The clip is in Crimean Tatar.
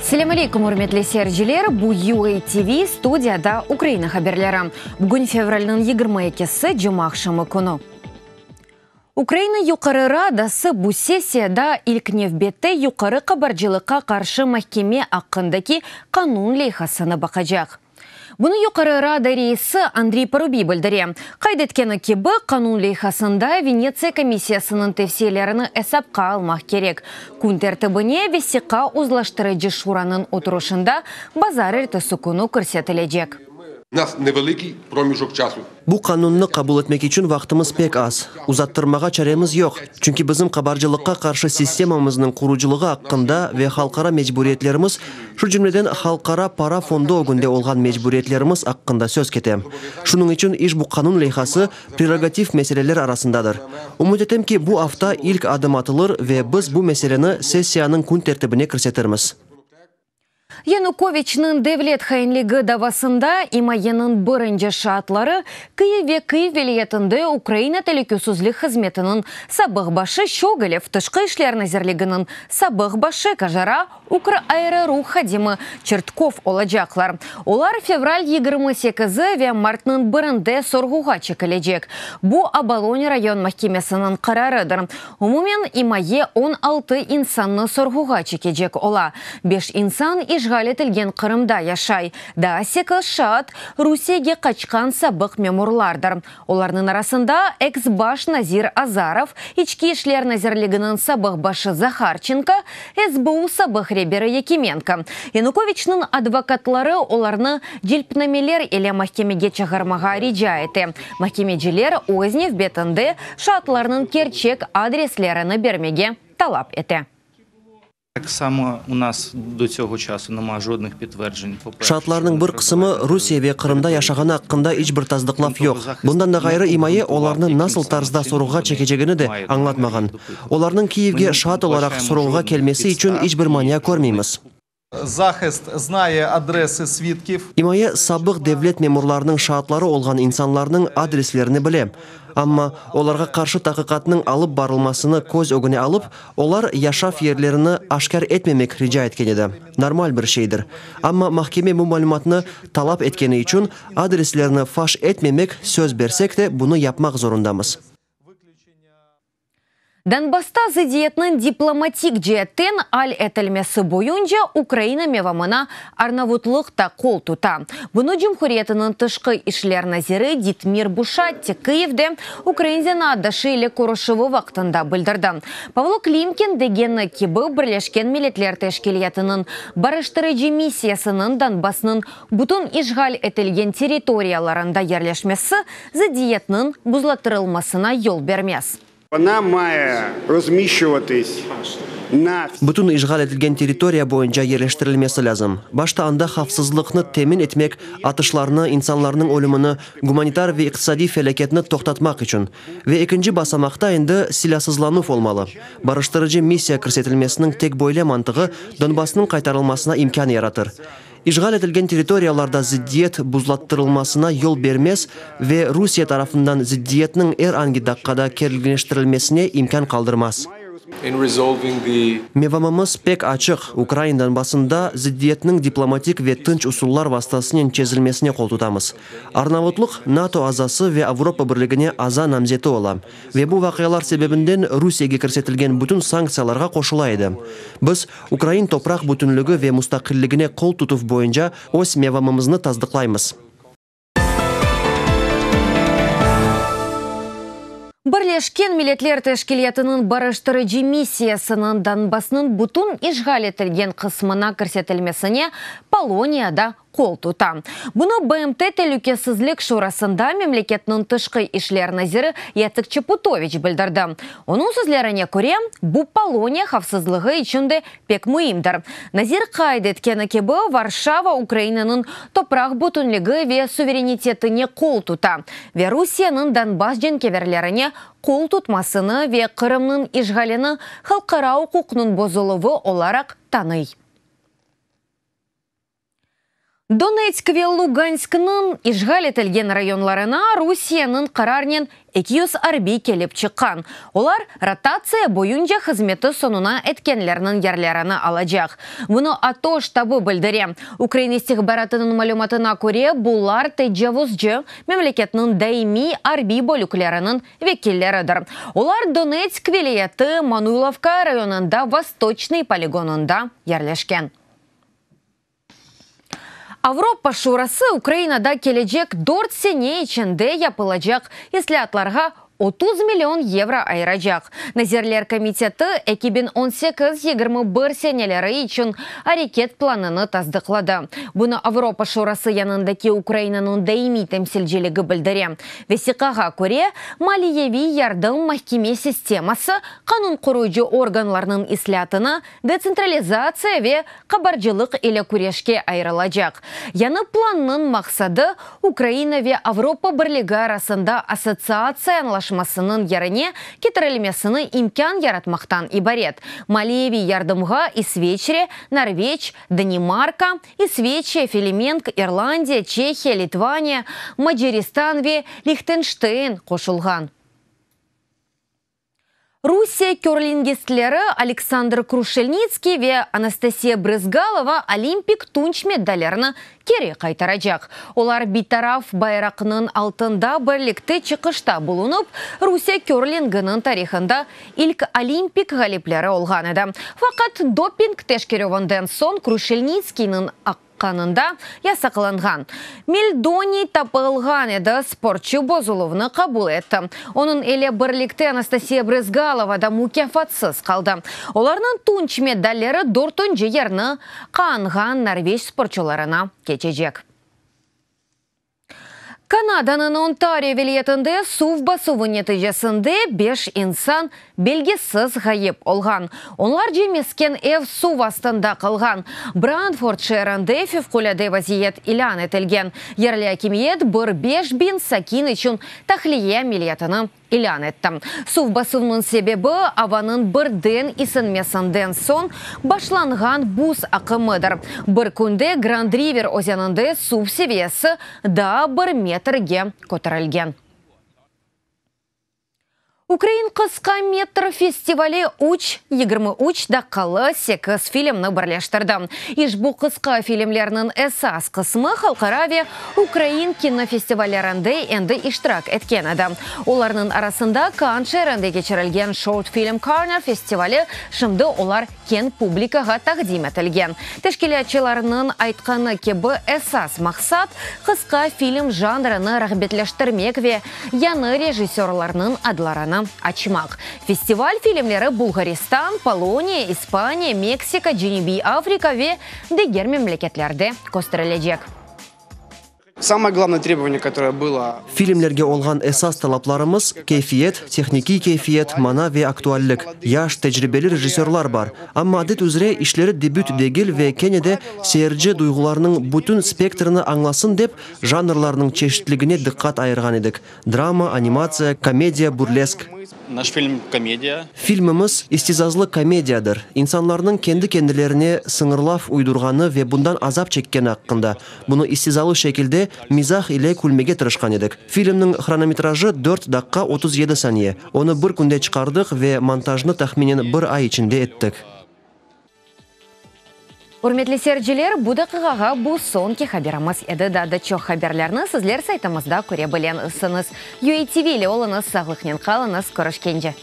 Selâm aleyküm, ürmetli seyirciler! Bu UA TV, studiyada Ukraina haberleri. Bugün fevralniñ 22-si, cumaaqşamı künü. Ukraina Yuqarı Radası bu sessiyada ilk nevbette yuqarı qabarcılıqqa qarşı mahkeme aqqındaki qanun leyhasını baqacaq. Bunı Yuqarı Rada reisi Andriy Parubiy bildire. Qayd etkeni kibi, qanun leyhasında Venetsiya komissiyasınıñ tevsiyelerini esapqa almaq kerek. Kün tertibine vesiqa uzlaştırıcı şuranıñ oturışında bazarertesi künü kirsetilecek. Nas nevelikiy promijok çasu. Bu qanunnı qabul etmek içün vaqtımız pek az. Uzattırmağa çaremiz yoq, çünki bizim qabarcılıqqa qarşı sistemamıznıñ qurucılığı aqqında ve halqara mecburiyetlerimiz, şu cümleden Halqara para fondu ögünde olğan mecburiyetlerimiz aqqında söz kete. Şunıñ içün işbu qanun leyhası prerogativ meseleler arasındadır. Ümüt etem ki, bu afta ilk adım atılır ve biz bu meseleni sessiyanıñ kün tertibine kirsetirmiz. Yanukoviçniñ devlet hainligi davasında imayeniñ birinci şaatları Kyiv ve Kyiv vilâyetinde Ukraina telükesizlik hızmetiniñ sabıq başı Şçogolev, Tışqı işler nazirliginiñ sabıq başı Kajara, Ukraaeroruh hadimi Çertkov olacaqlar. Olar fevral 28-i ve martnıñ birinde sorğuğa çekilecek. Bu Obolon rayon mahkemesiniñ qararıdır. Umumen, imaye 16 insannı sorğuğa çekecek ola. Beş insan işğal etilgen Qırımda yaşay. Daa sekiz şaat, Rusiyege qaçqan sabıq memurlardır. Olarnıñ arasında eks-baş nazir Azarov, İçki işler nazirliginiñ sabıq başı Zaharçenko, SBU sabıq reberi Yakimenko. Yanukoviçniñ advokatları olarnı celpnameler ile mahkemege çağırmağa rica ete. Mahkemeciler öz nevbetinde şaatlarnıñ kerçek adreslerini bermege talap ete. Şaatlarnıñ bir qısımı Rusiye ve Qırımda yaşağanı aqqında iç bir tasdıqlav yoq. Bundan da ğayrı, imaye olarnı nasıl tarzda sorğuğa çekecegini de añlatmağan. Olarnıñ Kiyevge şaat olaraq sorğuğa kelmesi içün iç bir mania körmeymiz. Zahist znaye adresi svidkiv. İmaye sabıq devlet memurlarınıñ şaatları olğan insanlarnıñ adreslerini bile. Amma, olarğa qarşı taqiqatnıñ alıp barılmasını köz ögüne alıp, olar yaşav yerlerini aşkâr etmemek rica etken edi. Normal bir şeydir. Amma mahkeme bu malümatnı talap etkeni içün, adreslerini faş etmemek söz bersek de, bunı yapmaq zorundamız. Donbassta zıddiyetniñ diplomatik ceetten al etilmesi boyunca Ukraina mevamına Arnavutlıq da qol tuta. Bunı cumhuriyetiniñ tışqı işler naziri Ditmir Buşatti Kıyivde ukrain zenaatdaşı ile körüşüvi vaqtında bildirdi. Pavlo Klimkin degeni kibi, Birleşken Milletler Teşkilâtınıñ barıştırıcı missiyasınıñ Donbassnıñ bütün işğal etilgen territoriyalarında yerleşmesi zıddiyetniñ buzlattırılmasına yol bermez. Vona maye rozmişçuvatıs na. Bütün işğal etilgen territoriya boyunca yerleştirilmesi lâzim. Başta anda havfsızlıqnı temin etmek, atışlarnı, insanlarnıñ ölümini, gumanitar ve iqtisadiy felâketni toqtatmaq içün. Ve ekinci basamaqta endi silâsızlanuv olmalı. Barıştırıcı missiya kirsetilmesiniñ tek böyle mantığı Donbassnıñ qaytarılmasına imkân yaratır. İşğal etilgen territoriyalarda zıddiyet buzlattırılmasına yol bermez ve Rusiye tarafından zıddiyetniñ er angi daqqada kerginleştirilmesine imkân qaldırmaz. Mevamımız pek açıq, Ukrain Donbassında zıddiyetniñ diplomatik ve tınç usullar vastasınen çezilmesine qoltutamız. Arnavutlıq NATO azası ve Avropa Birligine aza namzeti ola ve bu vaqialar sebebinden Rusiyege kirsetilgen bütün sanktsiyalarğa qoşula edi. Biz Ukrain topraq bütünligi ve mustaqilligine qol tutuv boyunca öz mevamımıznı tasdıqlaymız. Birleşken Milletler Teşkilâtınıñ barıştırıcı missiyasınıñ Donbassnıñ bütün işğal etilgen qısmına kirsetilmesine Poloniya da qol tuta. Bunı BMT Telükesizlik Şurasında memleketniñ tışqı işler naziri Yatsek Çaputoviç bildirdi. Onıñ sözlerine köre, bu Poloniya havfsızlığı içün de pek müimdir. Nazir qayd etkeni kibi, Varşava Ukrainanıñ topraq bütünligi ve suverenitetine qol tuta ve Rusiyeniñ Donbass cenkeverlerine qol tutmasını ve Qırımnıñ işğalini halqara uquqnıñ bozuluvı olaraq tanıy. Donetsk ve Lugansknıñ işğal etilgen rayonlarına Rusiyeniñ qararnen 200 arbiy kelip çıqqan. Olar rotatsiya boyunca hızmeti soñuna etkenlerniñ yerlerini alacaq. Bunı ATO ştabı bildire. Ukrain istihbaratınıñ malümatına köre, bular tecavuzcı memleketniñ daimiy arbiy bölükleriniñ vekilleridir. Olar Donetsk vilâyeti Manuilovka rayonında Vostoçnıy poligonında yerleşken. Avropa Şurası Ukrainada kelecek dört sene içinde yapılacaq islâatlarğa 30 million yevro ayıracaq. Nazirler komiteti 2018, 21 seneleri içün areket planını tasdıqladı. Bunı Avropa Şurası yanındaki Ukrainanıñ daimiy temsilciligi bildire. Vesiqağa köre, maliyeviy yardım mahkeme sisteması, qanun qoruyıcı organlarnıñ islâatına, detsentralizatsiya ve qabarcılıq ile küreşke ayırılacaq. Yañı plannıñ maqsadı, Ukraina ve Avropa Birligi arasında assotsiatsiya añlaşmasınıñ yerine ketirilmesine imkân yaratmaqtan ibaret. Maliyeviy yardımğa İsveçre, Norveç, Danimarka, İsveçiya, Felemenk, İrlandiya, Çehiya, Litvaniya, Macaristan ve Lihtenşteyn qoşulğan. Rusiye körlingistleri Aleksandr Kruşelnitskiy ve Anastasiya Brızgalova olimpik tunç medallerini keri qaytaracaq. Olar bitaraf bayraqnıñ altında birlikte çıqışta bulunıp, Rusiye körlinginiñ tarihında ilk olimpik ğalipleri olğan edi. Faqat doping teşkerüvinden soñ Kruşelnitskiyniñ Qanunda yasaqlanğan meldoniy tapılğan edi, sportçu bozuluvnı qabul etti. Onıñ ile birlikte Anastasiya Brızgalova da mukâfatsız qaldı. Olarnıñ tunç medalleri dörtünci yerni qaanğan norveç sportçularına keçecek. Kanadanıñ Ontario vilâyetinde suv basuvı neticesinde beş insan belgisiz ğayıp olğan. Onlarca mesken ev suv astında qalğan. Brantford şeerinde fevqulâde vaziyet ilân etilgen. Yerli akimiyet bir 5000 sakin içün tahliye ameliyatını ilân etti. Suv basuvnıñ sebebi, avanıñ birden isinmesinden soñ başlanğan buz aqımıdır. Bir künde Grand-River özeninde suv seviyesi daa bir metrge köterilgen. Ukrain qısqa metr festivali üç, 23 daqqalı sekiz filmni birleştirdi. İşbu qısqa filmlerniñ esas qısmı halqara ve ukrain kinofestivallerinde endi iştirak etken edi. Olarnıñ arasında Kann şeerinde keçirilgen Short Film Corner festivali, şimdi olar keñ publikağa taqdim etilgen. Teşkilâtçılarnıñ aytqanı kibi, esas maqsat, qısqa film janrını rağbetleştirmek ve yañı rejissörlarnıñ adlarını açmaq. Festival filmleri Bulğaristan, Poloniya, İspaniya, Meksika, Cenübiy Afrika ve diger memleketlerde kösterilecek. Samoye glavnoye trebovaniye, kotoroye bylo. Filmlerge olğan esas talaplarımız, keyfiyet, tehnikiy keyfiyet, mana ve aktuallik. Yaş, tecribeli rejissörlar bar, amma adet üzre işleri debüt degil ve kene de seyirci duyğularınıñ bütün spektrini añlasın dep, janrlarnıñ çeşitligine diqqat ayırğan edik, drama, animatsiya, komediya, burlesk. Naş film, komediya. Filmimiz, istizazlı komediyadır, insanlarnıñ kendi kendilerine sıñırlav uydurğanı ve bundan azap çekkeni aqqında. Bunı istizalı şekilde, mizah ile külmege tırışqan edik. Filmniñ hronometrajı dört daqqa 37 saniye. Onı bir künde çıqardıq ve montajnı tahminen bir ay içinde ettik. Ürmetli seyirciler, bu daqiqağa bu soñki haberimiz edi. Daa da çoq haberlerni sizler saytımızda köre bilesiñiz. UATV ile oluñız, sağlıqnen qalıñız, körüşkence!